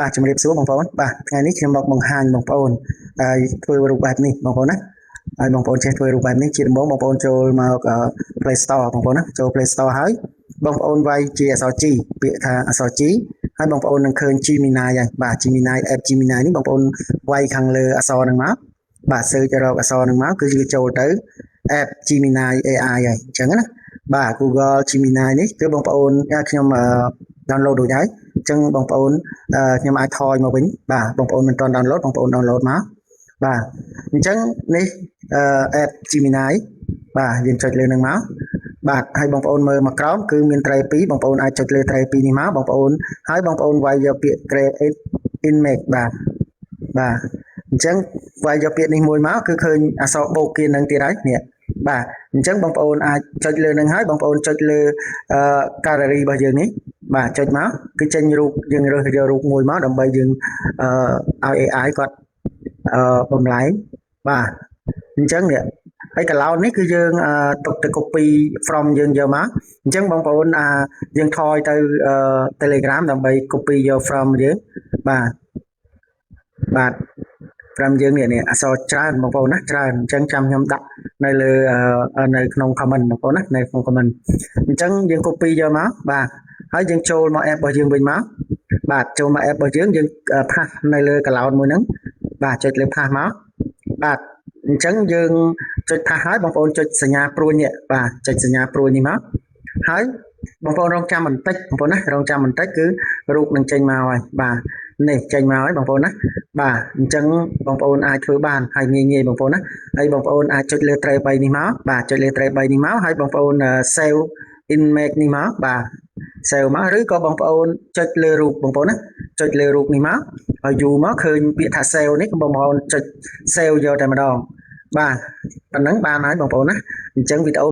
បាទជំរាបសួរបងប្អូនបាទថ្ងៃនេះខ្ញុំមកបង្ហាញបងប្អូនហើយធ្វើរូបបែបនេះបងប្អូនណាហើយបងប្អូនចេះធ្វើរូបបែបនេះជាដំបូងបងប្អូនចូលមក Play Store បងប្អូនណាចូល Play Store ហើយបងប្អូនវាយជាអក្សរ G ពាក្យថាអក្សរ G ហើយបងប្អូននឹងឃើញ Gemini ហើយបាទ Gemini app Gemini នេះបងប្អូនវាយខាងលើអក្សរហ្នឹងមកបាទ search រកអក្សរហ្នឹងមកគឺវាចូលទៅ app Gemini AI ហើយអញ្ចឹងណាបាទ Google Gemini នេះគឺបងប្អូនខ្ញុំ download រួចហើយអញ្ចឹងបងប្អូនខ្ញុំអាចថយមកវិញបាទបងប្អូនមិនទាន់ download បងប្អូន download មកបាទអញ្ចឹងនេះ app Gemini បាទយើងចុចលើនឹងមកបាទហើយបងប្អូនមើលមកក្រោមគឺមានត្រី2បងប្អូនអាចចុចលើត្រី2នេះមកបងប្អូនហើយបងប្អូនវាយយកពាក្យ create image បាទបាទអញ្ចឹងវាយយកពាក្យនេះមួយមកគឺឃើញអក្សរបូកគៀននឹងទៀតហើយនេះបាទអញ្ចឹងបងប្អូនអាចចុចលើនឹងហើយបងប្អូនចុចលើអឺ gallery របស់យើងនេះបាទចុចមកគឺចេញរូបយើងរើសយករូបមួយមកដើម្បីយើងអឺឲ្យ AI គាត់អឺបំលែងបាទអញ្ចឹងនេះហើយកឡោននេះគឺយើងទុកទៅ copy prompt យើងយកមកអញ្ចឹងបងប្អូនអាយើងថយទៅ Telegram ដើម្បី copy យក prompt យើងបាទបាទ prompt យើងនេះនេះអក្សរច្រើនបងប្អូនណាច្រើនអញ្ចឹងចាំខ្ញុំដាក់នៅលើនៅក្នុង comment បងប្អូនណានៅក្នុង comment អញ្ចឹងយើង copy យកមកបាទហើយយើងចូលមក app របស់យើងវិញមកបាទចូលមក app របស់យើងយើង paste នៅលើ cloud មួយហ្នឹងបាទចុចលើ paste មកបាទអញ្ចឹងយើងចុច paste ហើយបងប្អូនចុចសញ្ញាព្រួញនេះបាទចុចសញ្ញាព្រួញនេះមកហើយបងប្អូនរងចាំបន្តិចបងប្អូនណារងចាំបន្តិចគឺរូបនឹងចេញមកហើយបាទនេះចេញមកហើយបងប្អូនណាបាទអញ្ចឹងបងប្អូនអាចធ្វើបានហើយងាយងាយបងប្អូនណាហើយបងប្អូនអាចចុចលើត្រី3នេះមកបាទចុចលើត្រី3នេះមកហើយបងប្អូន save image នេះមកបាទ save មកឬក៏បងប្អូនចុចលើរូបបងប្អូនណាចុចលើរូបនេះមកហើយយូរមកឃើញពាក្យថា save នេះបងប្អូនចុច save យកតែម្ដងបាទប៉ុណ្ណឹងបានហើយបងប្អូនណាអញ្ចឹងវីដេអូ